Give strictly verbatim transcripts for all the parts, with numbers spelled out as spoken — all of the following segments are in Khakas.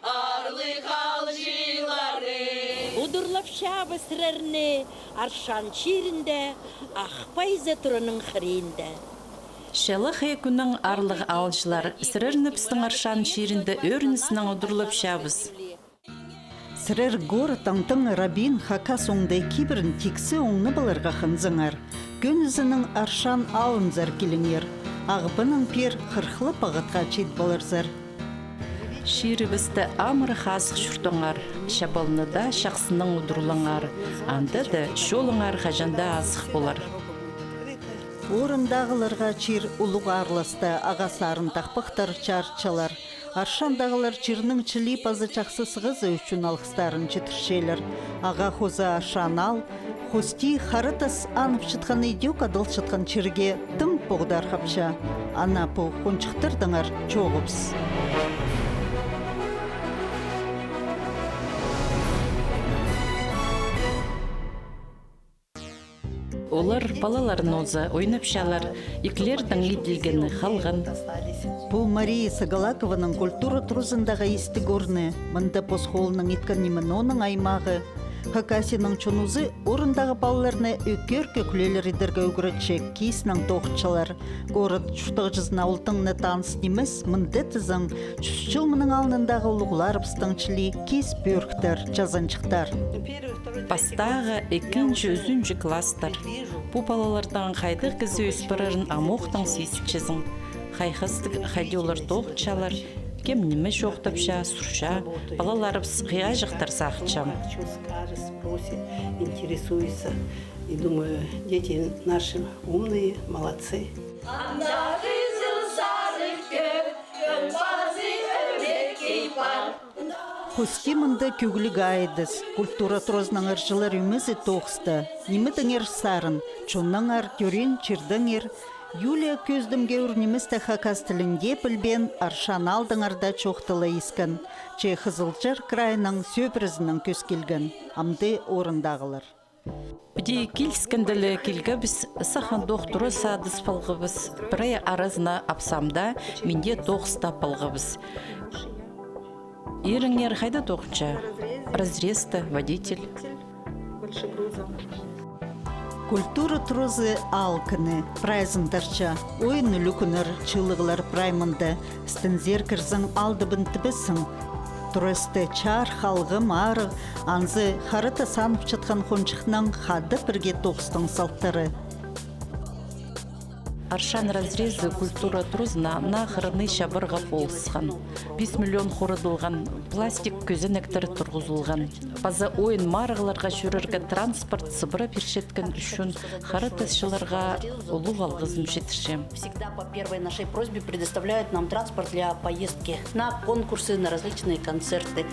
Аарлығ аалҷылары. Удурлапчабыс сірерні Аршан чирінде, Ах Пайза тураның хыринда. Чалахай кӱннең, аарлығ аалҷылар, сірерні пістің Аршан чирінде ӧрінісінең удурлапчабыс. Сірер городтаң тың рабин хакас оңдай кибірін тиксі оңнап аларға хынзаңар, кӧнізінең Аршан аалынзар киліңер. Ағбаннаң пеер хырыхлы пағатха чит поларзар. Чирібісте амыр-хазых чуртаңар, чабалны даа чахсынаң удурлаңар, анда даа чолыңар хаҷан даа азых полар. Орындағыларға чир улуғ аарласта, ағаа сарын тахпахтар чарытчалар. Аршандағылар чирнің чіли паза чахсы сығазы ӱчӱн алғыстарын читірчелер. Ағаа хоза Аршан аал, хости Хара Тас анып чатхан идӧк адалчатхан чирге тың поғдархапча. Ана пу хонҷыхтардаңар чоғыбыс. Олар палалар нооза ойнапчалар, иклернің иділгені халған. Пу Мария Сагалакованың культура туразындағы истіг орны, мында пос холынаң иткен ниме нооның аймағы. Хакасияның чонызы орындағы палаларны ӧкер кӧглелер идерге ӱгретче, киснең тоғынчалар. Город чуртағҷызына ол тың на таныс нимес, мында тізең, чӱс чыл мының алнындағы улуғларыбыстың чіли кис пӧріктер, чазанҷыхтар. Пастағы, ікінҷі, ӱзінҷі класстар. Пу палалардаң хайдағ кізі ӧс парарын ам охтаң сизіпчезің. Хайхастығ, хайди олар тоғынчалар, кем ниме чоохтапча, сурча, палаларыбыс хыйааҷахтар сағынчам. Интересуется. И думаю, дети наши умные, молодцы. Анда хызыл сарығ кӧк, кӧк пазы ӧрекей пар. Хости мында кӧгліг айдыс, культура туразынаң ырҷылар ӧмезі тоғыста. Нимедеңер сарын, чоннаңар, тӧреен чирдеңер. Юлия кӧзідімге ӱр ниместі хакас тілінде пілбеен, Аршан аалдаңар даа чоохтала искен. Че Хызылчар крайынаң сӧбірезінең кӧс килген, амды орындағылар. Піди киліскенде ле килгебіс, сах андох тура садыс палғабыс, прай аразына апсам даа, минде тоғыс тап алғабыс. Иріңер хайда тоғынча? Разрезте, водитель. Культура туразы аал кіні, прайзын тарча, ойын-ӱлӱкӱннер, чыылығлар прай мында. Істензер кірзең, аалдабын тібессің. Тура істі чарых, алғым, арығ, анзы Хара Тас анып чатхан хонҷыхнаң хада пірге тоғыстың салтары. Аршан разрезі культура туразына наа хыраны чабарға полысхан. Пис миллион хорадылған, пластик кӧзенектер турғызылған. Паза ойын-марығларға чӧрерге транспорт сыбыра пирчеткен ӱчӱн Хара Тасчыларға улуғ алғызым читірчем. Всегда по первой нашей просьбе предоставляют нам транспорт для поездки на конкурсы, на различные концерты.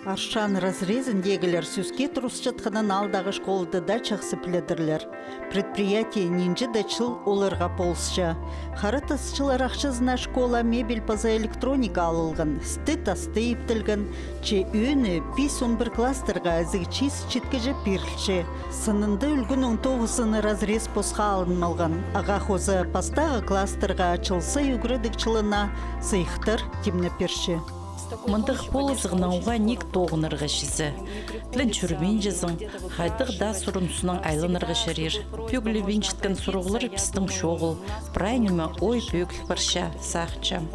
Аршан разрезіндегілер сӧске турысчатханын аалдағы школада даа чахсы піледірлер. Предприятие нинҷе дее чыл оларға полысча. Хара Тасчылар ахчазына школа мебель паза электроника алылған, істі-тасты иптелген, че ӧӧні пис-он пір кластарға ізіг чиис читкіҷе пирілче. Сынында ӱлгӱнің тоғызыны разрез посха алынмалған. Ағаа хоза пастағы кластарға чыл сай ӱгредіг чылына сыйыхтар тимнеп пирче. Мындағ полызығнаң уғаа ниик тоғынарға чізе. Тілен чӧрбинчезің, хайдағ даа сурыныснаң айланарға чарир. Пӧгілбинчеткен сурығлар пістің чоғыл, прай ниме ой пӧгіл парча, сағынчам.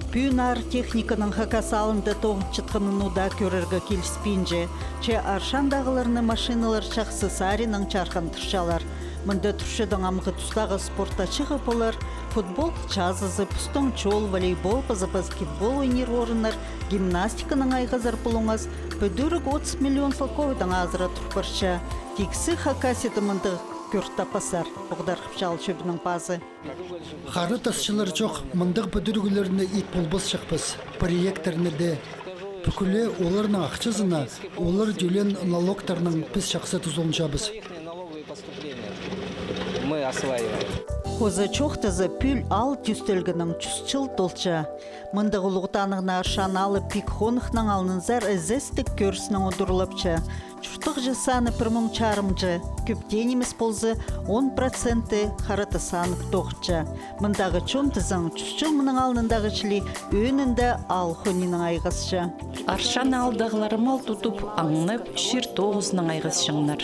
Пӱӱн аар техниканың хакас аалында тоғынчатханын удаа кӧрерге киліспинче. Че Аршандағыларны машиналар чахсы саринаң чархандырчалар. Мында турчадаң амғы тустағы спорт ачығы полар: футбол чазызы, пустың чол, волейбол паза баскетбол ойнир орыннар, гимнастиканаң айғазар пулуңас, пӱдӱріг отыс миллион салковайдаң азыра тур парча. Тиксі Хакасияда мындағ кӧр таппассар, поғдархапча аал чӧбінің пазы. Хара Тасчылар чох, мындағ пӱдӱріглерні ит полбасчахпыс. Проекттерні дее. Пӱкӱле оларның ахчазына, олар тӧлеен налогтарнаң піс чахсы тузаланчабыс. Мы осваиваем. Хоза чоохтаза, пӱӱл аал тӧстелгеннең чӱс чыл толча. Мындағ улуғ танығны Аршан аалы пик хоныхнаң алнынзар ізестіг кӧріснең удурлапча. Чуртағҷы саны пір муң чарымҷа, кӧп тее нимес полза, он проценті хара тас анып тоғынча. Мындағы чон тізең чӱс чыл мының алнындағы чіли ӧӧнінде аал хонинаң айғасча. Аршан аалдағылар мал тудып, аңнап, чир тоғызынаң айғасчаңнар.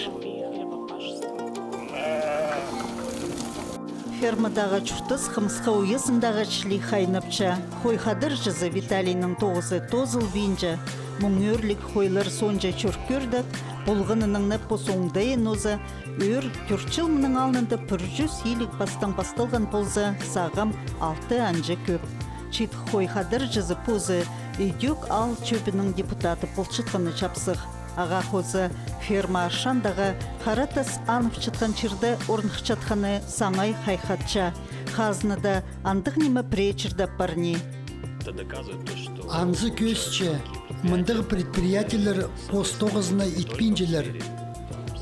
Фермадағы чуртас хымысха уязындағы чіли хайнапча. Хой хадарҷызы Виталийның тоғызы тоозылбинча. Муң ӧрліг хойлар соонҷа чӧр кӧрдек, полғанын аңнап, пос оңдайын уза, ӧӧр тӧрт чыл мының алнында пір чӱс илиг пастаң пасталған полза, сағам алты анҷа кӧп. Чиит хой хадарҷызы позы ідӧк аал чӧбінің депутаты полчатханы чапсых. Ағаа хоза, ферма Аршандағы хара тас анып чатхан чирде орныхчатханы саңай хайхатча. Хазнада андағ ниме пірее чирде пар ни. Анзы кӧзітче, мындағ предприятиелер пос тоғызына итпинчелер.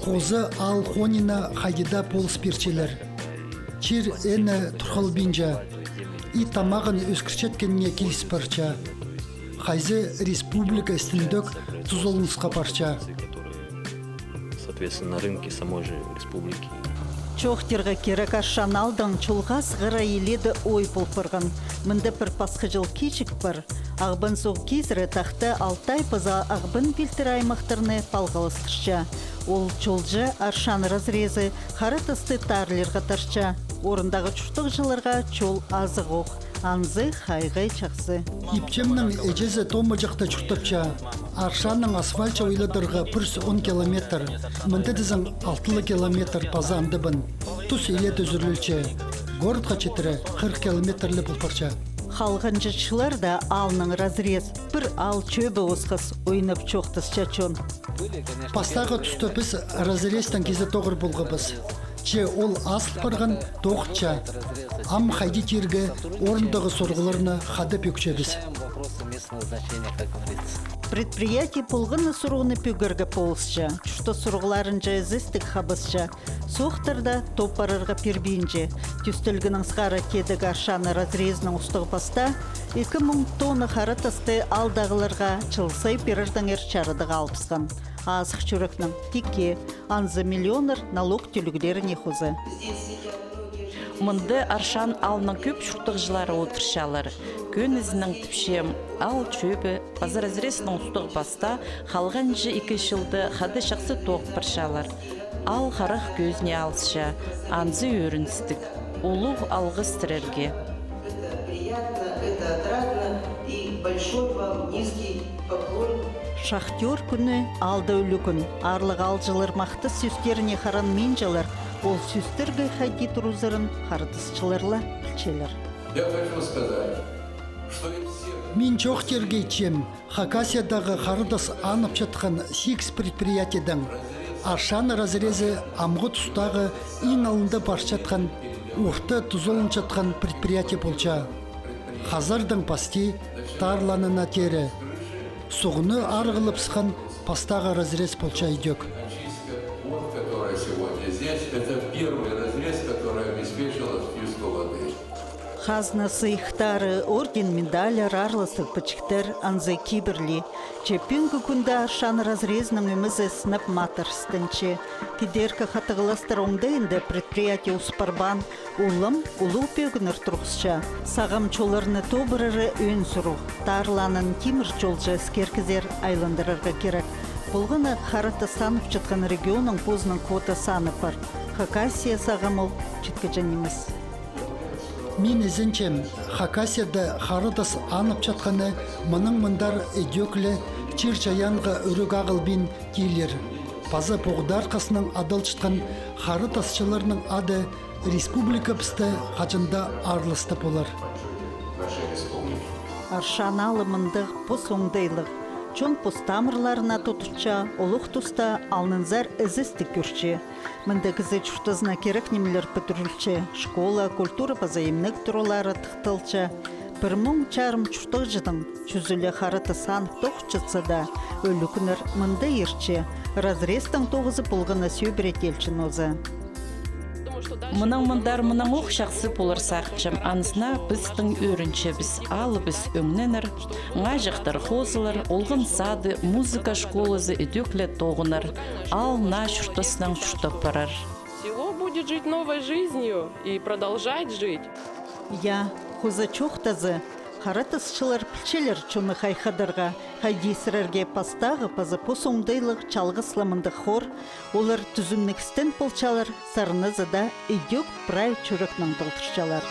Хоза аал хонина хайди даа полыс пирчелер. Чир ӧӧні турғалбинча. И тамағын ӧскірчеткеніне киліс парча. Хайзы республика істіндӧк тузаланысха парча. Соответственно, на рынке самой же республики. Чоохтирға кирек, Аршан аалдаң чолға сығара илееде ой пол парған. Мында пір пасха чол кичік пар. Ағбан суғ кизіре Тахта Алтай паза Ағбан пилтірі аймахтарны палғалыстырча. Ол чолҷа Аршан разрезі хара тасты таарлирға тартча. Орындағы чуртағҷыларға чол азығох. Анзы хайғай чахсы. Ипчемнің іҷезі Томаҷахта чуртапча. Аршанның асфальтча ойладарға пір чӱс он километр. Мында тізең алты ла километр паза андабын. Тус иле тӱзірілче. Городха читіре хырых километр ле пол парча. Халғанҷы чылларда аалның разрез пір аал чӧбі осхас, ойнап чоохтасча чон. Пастағы туста піс разрезтең кизе тоғыр полғабыс. Че ол азыл парған тоғынча. Ам хайди тирге, орындағы сурығларны хада пӧкчебіс. Предприятие полған на сурығны пӧгерге полысча, чуртас сурығларынҷа ізестіг хабасча. Соохтарда топ парарға пирбинче. Тӧстелгеннең сығара теедегі Аршан разрезінің устағ паста ікі муң тонна хара тасты аалдағыларға чыл сай пирердеңер чарадығ алыбысхан. Азых чӱрекнең тикке, анзы миллионнар налог тӧлеглеріне хоза. Мында Аршан аалның кӧп чуртағҷылары одырчалар. Кӧнізінең тіпчем, аал чӧбі паза разрезінің устағ паста халғанҷы ікі чылда хада чахсы тоғын парчалар. Аал харах кӧзіне алысча, анзы ӧріністіг. Улуғ алғыс сірерге. Это приятно, это отрадно, и большой вам низкий поклон. Шахтёр кӱні аалда ӱлӱ кӱн. Аарлығ аалҷылар махтас сӧстеріне харанминчалар, ол сӧстерге хайди турызарын хара тасчылар ла пілчелер. Я хочу сказать, что из всех... Мин чоохтирға итчем, Хакасиядағы хара тас анып чатхан сигіс предприятиедең Аршан разрезі амғы тустағы иң алнында парчатхан, орта тузаланчатхан предприятие полча. Хазардаң пасти таарланына теере. Суғны арығлап сыххан пастағы разрез полча ідӧк. Очистка, вот, которая сегодня здесь, это первый разрез, который обеспечил очистку воды. Хазна сыйыхтары, орден, медальлар аарластығ пічіктер анзы кибірлі. Че пӱӱнгі кӱнде Аршан разрезінің ӧмезі сынап матыр істенче. Кидеркі хатығластар оңдайында предприятие ус парбаан, улам улуғ пӧгіннер турғысча. Сағам чолларны тобырары ӧӧн сурығ. Таарлаанын тимір чолҷа іскеркізер айландырарға кирек. Полған на хара тас анып чатхан регионның позының квота саны пар. Хакасия сағам ол читкіҷең нимес. Мин ізенчем, Хакасияда хара тас анып чатханы мынаң мындар ідӧк ле чир-чайаанға ӱрек ағылбин килер. Паза поғдархазынаң адалчатхан хара тасчыларның ады республикабыста хаҷан даа аарласта полар. Аршан аалы мындағ пос оңдайлығ. Чон пос тамырларына тутча, улуғ туста алнынзар ізестіг кӧрче. Мында кізі чуртазына кирек нимелер пӱдірілче, школа, культура паза имнег туралары тыхталча. Пір муң чарым чуртағҷыдаң чӱзі ле хара тас анып тоғынчатса даа, ӱлӱкӱннер мында иртче, разрезтің тоғызы полған на сӧбіре теелче нооза. Мынаң мындар, мынаң ох чахсы полар сағынчам. Анзына пістің ӧрінчебіс, аалыбыс ӧңненер, ңаҷахтар хозылар, олған сады, музыка школазы ідӧк ле тоғынар, аал наа чуртаснаң чуртап парар. Село будет жить новой жизнью и продолжать жить. Я, хоза чоохтаза, хара тасчылар пілчелер чонны хайхадарға, хайди сірерге пастағы паза пос оңдайлығ чалғыс ла мындағ хор, олар тӱзімніг істең полчалар, сарназа даа ідӧк прай чӱрекнең толдырчалар.